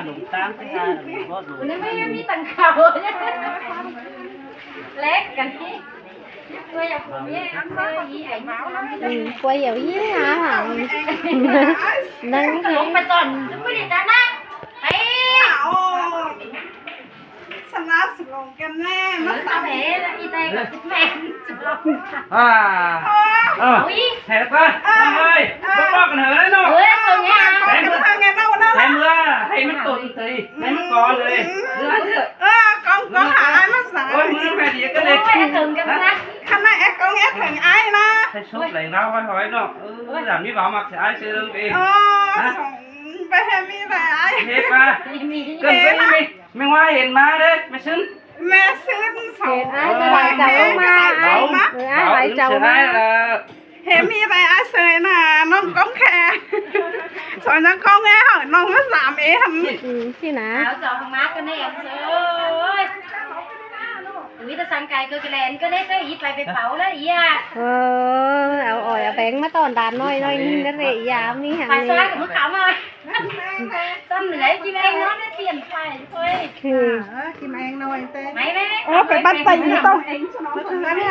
ລົງຕາມໄປຫາບໍ່ລົງ ມັນໄມ່ມີຕັງເຂົາແລກກັນນີ້ ອືມ ກວຍເອົາອີ່ຫາ ນັ່ງລົງໄປຕອນມື້ນີ້ກັນນະ ໄປ ສະໜາສະຫຼອງກັນແນ່ ມາສາມເອ ອີແຕ່ກັບແມ່ງ ອ່າ ເອີ ເອົາອີກ ແທ້ກວ່າ ເອີ ເອີ ບໍ່ບອກກັນເຮີເນາະ ເອີ ເອົາແນ່ ແທ້ເມືອ ແທ້ເມືອ ໃຫ້ມັນຕົນເຕີຍ ໃຫ້ມັນກ່ອນເລີຍ ເອີ ເອີ ກອງ ກອງຫາອ້າຍມາສາ ໂອ້ຍ ມື້ແມ່ດີກັນເລີຍ ໂອ້ຍ ເຖິງກັນນະ ຄັນນາແອດກອງແອດເຖິງອ້າຍນະ ໃຫ້ສຸກໄຫຼລາວຫ້ອຍໆເນາະ ເອີ ດາມີບ່າວມັກໃສ່ອ້າຍຊື່ເລີຍ ເອີ ສອງ ໄປແຮມີຫຼາຍອ້າຍ ເຮັດມາ ເກີນໄປອີກ ແມ່ງວ່າເຫັນມາເດ້ ແມ່ຊືນ ແມ່ຊືນ ເຫັນອ້າຍສະບາຍໃຈມາ ເອີ ອ້າຍຫຼາຍເຈົ້າມາ ເຫັນມີໄດ້ອ້າຍເຊີຍນະ ນ້ອງກ້ອງແຄ ສອນນ້ອງກ້ອງແອ ນ້ອງມາສາມເອຫັ້ນ ອືມ ຊີ້ນະ ເອົາເຈົ້າມາກໍແນ່ເຊີຍ ອຸຍ ແຕ່ສັງໄກກໍແລ່ນກໍໄດ້ເຈົ້າອີໄປໄປເປົ່າແລ້ວອີອະ ເອີ ເອົາອ້ອຍເອົາແປງມາຕ້ອນຫຼານນ້ອຍໜ້ອຍໜຶ່ງນັ້ນເດ້ ອີອະ ມີຫຍັງ ໄປຊ່ອຍກັບລູກຄ້າມາ ຊ້ຳເຫຼືອກິນແອງນອນໃນປ່ຽນໄຟເວີຍ ຄື ເອີ ກິນແອງໜ້ອຍແຕ່ ໄປ ໄປ ໂອ້ ໄປບັດໄປຢູ່ຕ້ອງ ເພື່ອນນີ້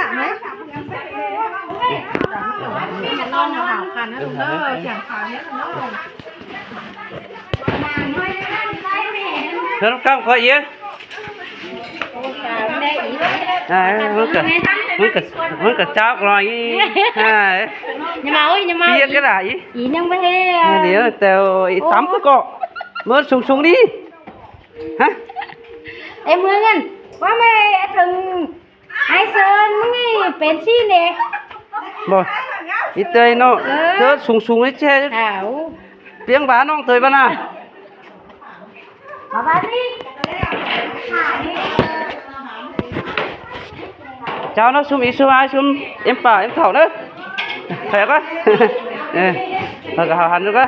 ນະ ຕອນເຮົາຄັນນະລູກເດີ ສຽງຄັນນະລູກເດີ ເພື່ອນກັບຂ້ອຍອີກ ອ່າ ມັນກະ ມັນກະ ມັນກະຈັບລອຍ ອ່າ ຢ່າມາເອີຍ ຢ່າມາ ປຽກກະດາອີ ອີຍັງບໍ່ເຮັດ ດຽວແຕ່ ໂອ້ ຕຳກະເກາະ ເມີສູງໆນີ້ ຮະ ເອັມເມືອເງິນ ວ່າແມ່ເຖິງ ອ້າຍເຊີນ ມຶງນີ້ເປັນຊີ້ເນ ບໍ່ ອີເຕີຍເນາະ ເອີ ເຕີຍສູງໆນີ້ແທ້ ອ້າວ ປຽງຫວານ້ອງເຕີຍບານາ ມາບາດນີ້ ເຈົ້າເນາະ ຊຸມອີຊຸມອາຍຊຸມເອັມປ້າເອັມເຖົ້າເດີ ໄປກ່ອນ ເອີ ເຮົາກະຫາຄັນຢູ່ກະ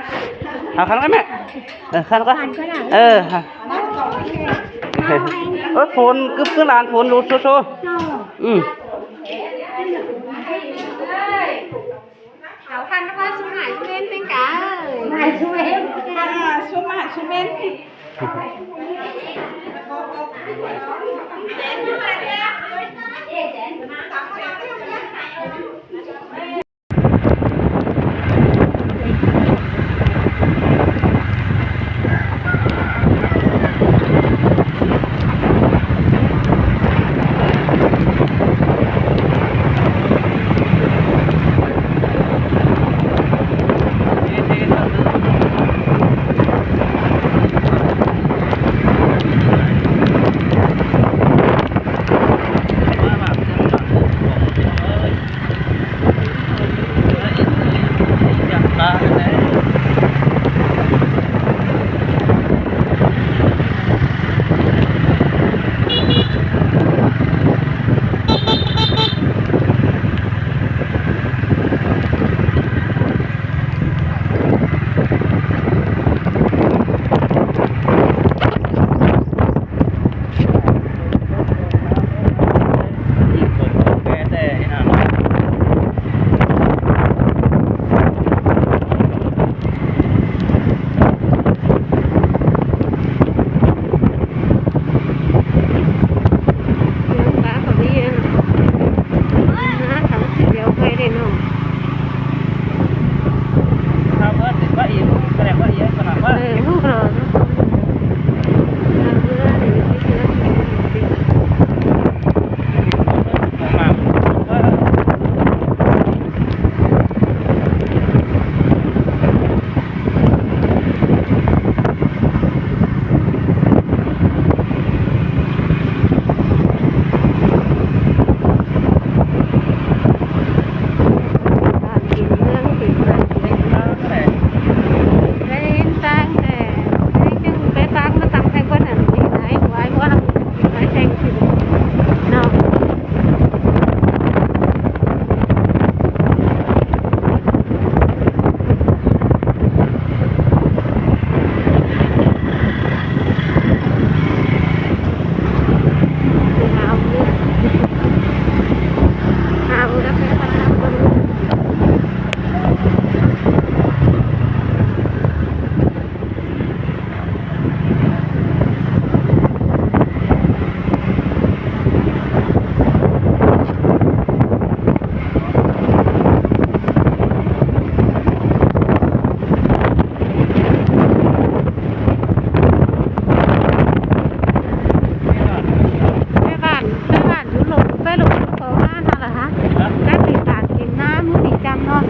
ຫາຄັນກັນແມ່ ເອີ ຄັນກ່ອນ ເອີ ໂອ້ຍ ຝົນ ຄື ຄືຫຼານຝົນ ໂຊໆ ອືມ ເອົາຄັນນະຄອນສຸມຫາຍສຸມເອນເປັນກາ ຫາຍສຸມເອນ ອ່າ ສຸມຫາຍສຸມເອນ ມາບາດເຈັບໜ້ອຍ ເອີຍ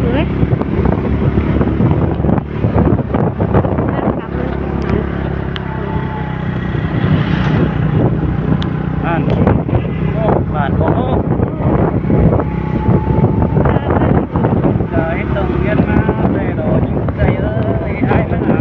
ເອີຍ ບ້ານ ບ້ານບໍ່ຮູ້ ຈະເຮັດໂຮງຮຽນມາແຕ່ດອກຍິງໃຈເອີຍ ອ້າຍມາຫາ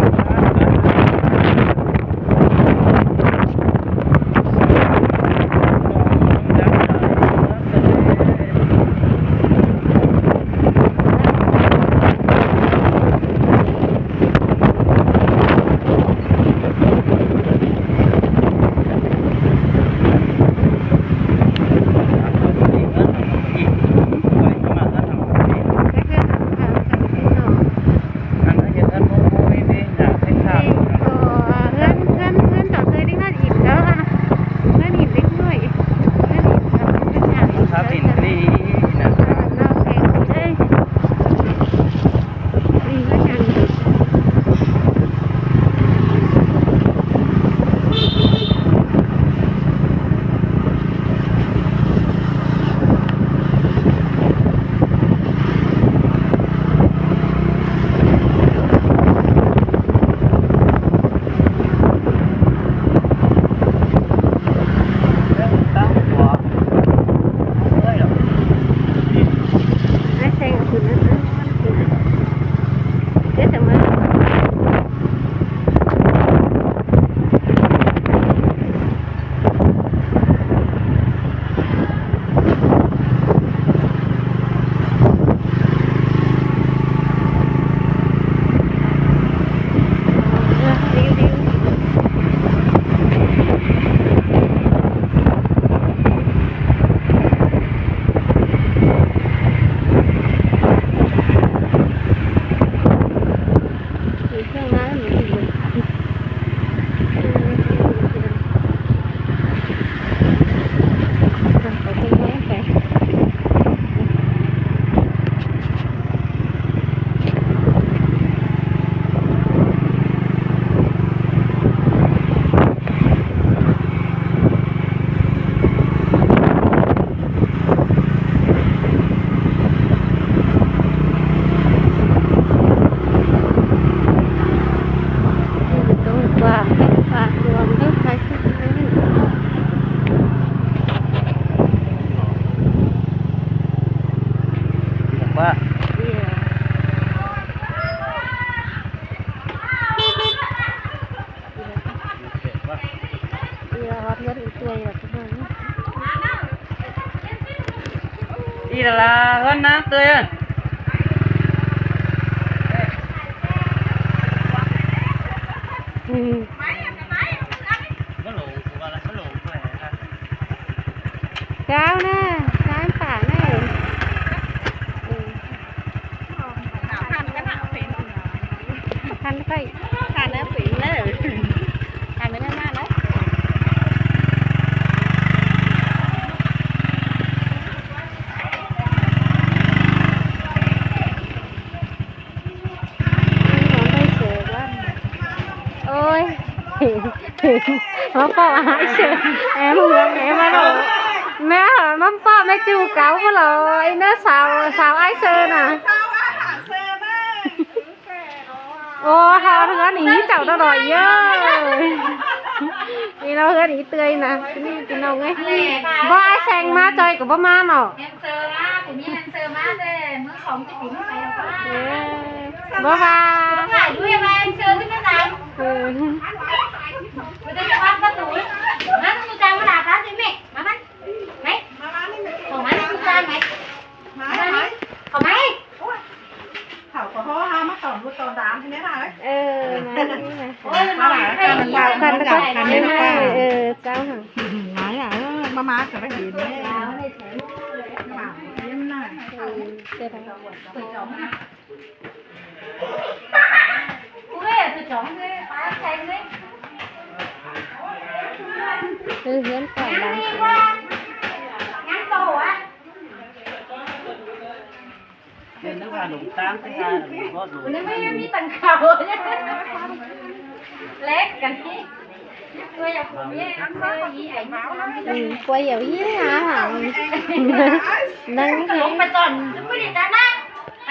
ອັນເຮັດເຮືອນໂຮງໂຮງນີ້ຕິ ຢາກເຮັດທາງ ກໍເຮືອນ ເຮືອນ ເຮືອນເຈົ້າເຄີຍໄດ້ເຮືອນອີກແລ້ວລະ ເຮືອນອີກເລັກນ້ອຍ ເຮືອນອີກແບບເປັນຫຍັງ ຖ້າເປັນນີ້ນະ ເຮົາແພງເດ້ ນີ້ເຮືອນຫຍັງ ອີ່ລະລາເຮືອນນາເຕີຍ ອືມ ເຈົ້ານະ ຊານປານະ ເອີ. ຄັນໄປ ຄັນແລ້ວເປັນເລີຍ ຄັນໄປນັ້ນມາແລ້ວ ໂອ້ຍ ມາເຝົ້າອ້າຍເຊີ ແອມເຮືອນແອມມາໂລ ແມ່ມາເຝົ້າແມ່ຈູເກົ່າພຸ້ນລະ ໄອ້ເນີສາວ ສາວອ້າຍເຊີນະ. ໂອ້ ເຮືອນອີ່ເຈົ້າຕະຫຼອຍເອີຍ ນີ້ເນາະ ເຮືອນອີເຕືອຍນະ ນີ້ພີ່ນ້ອງເອີຍ ບໍ່ອ້າຍແຊງມາ ຈ່ອຍກໍບໍ່ມາເນາະ ແດນເຊີມາ ຜູ້ມີແດນເຊີມາແຕ່ເມືອງຂອງຈະເປັນໃຜລະ ເອີ ບໍ່ວ່າ ຖ່າຍດ້ວຍແດນເຊີຂຶ້ນມາຕາມ ເອີ ບໍ່ໄດ້ຈະປັດປະຕູ ມາ ຈາງມາຫຼາຕາຕິແມ່ ມາ ມາ ໄປ ເຂົ້າມາໃນຈານໄປ ມາ ມາ ເຂົ້າມາ ເຂົາກໍເຮົາມາຕອນລູກຕອນຫຼານຫັ້ນແຫຼະ ເອີ ມານີ້ນະ ໂອ້ຍ ມາຫຼາຍ ມາຫຼາຍ ເອີ ເຈົ້າ ມາຫຼາຍ ເອີ ມາ ມາກໍໄດ້ເຫັນແລ້ວ ມາເຫັນນະ ເອີ ເຈົ້າ ເອີ ເຮືອນກ່ອນບາງ ຍັງໂຕອະ ເຫັນວ່າຫຼົງຕາມໄປຫາບໍ່ຮູ້ ມັນຍັງບໍ່ມີຕັງເຂົາ ແລກກັນນີ້ ອືມ ກວຍເອົາອີ່ຫາ ນັ່ງ ລົງໄປກ່ອນ ບໍ່ໄດ້ກັນນະ ໄປ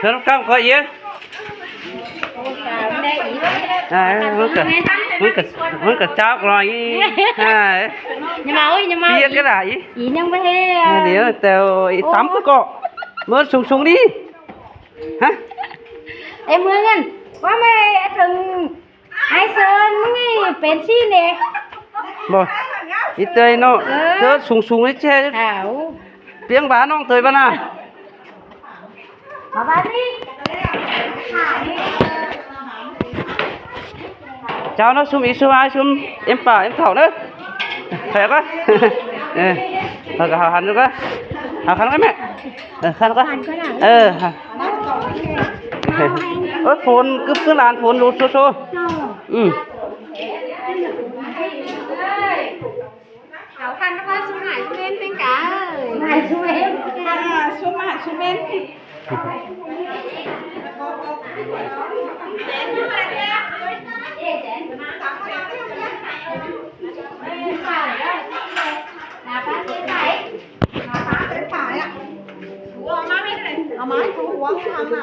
ເພິ່ນກຳກໍອີກ ອ່າ ມັນກໍ ມັນກໍ ມັນກໍຈອກໜ້ອຍ ອ່າ ຢ່າມາເອີຍ ຢ່າມາ ປຽກກໍໄດ້ ອີຫຍັງບໍ່ເຮັດ ດຽວແຕ່ ໂອ້ ຕຳກໍ ມື້ສູງໆນີ້ ຮະ ເອັມເມືອງນັ້ນ ວ່າແມ່ເຖິງ ອ້າຍເຊີນ ມຶງນີ້ເປັນຊີ້ແດ່ ບໍ່ ອີເຕີຍເນາະ ເອີ ເຕີຍສູງໆນີ້ແທ້ ອ້າວ ປຽງບານ້ອງເຕີຍບານາ ມາບາດນີ້ ເຈົ້າເນາະ ຊຸມອີຊຸມອາຍ ຊຸມເອັມປ້າເອັມເຖົ້າເດີ ແຜກໍ ເອີ ເຮົາກໍຫາຫັນຢູ່ກໍ ຫາຂັນກໍແມ່ ເອີ ຂັນກໍ ເອີ ໂອ້ຍ ຝົນ ກຶບຄືຫຼານຝົນ ໂຊໆ ອືມ ເອົາຄັນວ່າຊຸມຫາຍຊຸມເມັນເປັນກະ ຊຸມຫາຍຊຸມເມັນ ອ່າ ຊຸມຫາຍຊຸມເມັນ ເອົາມາໃຫ້ ເອົາມາໃຫ້ຜູ້ຫວງທຳນະ.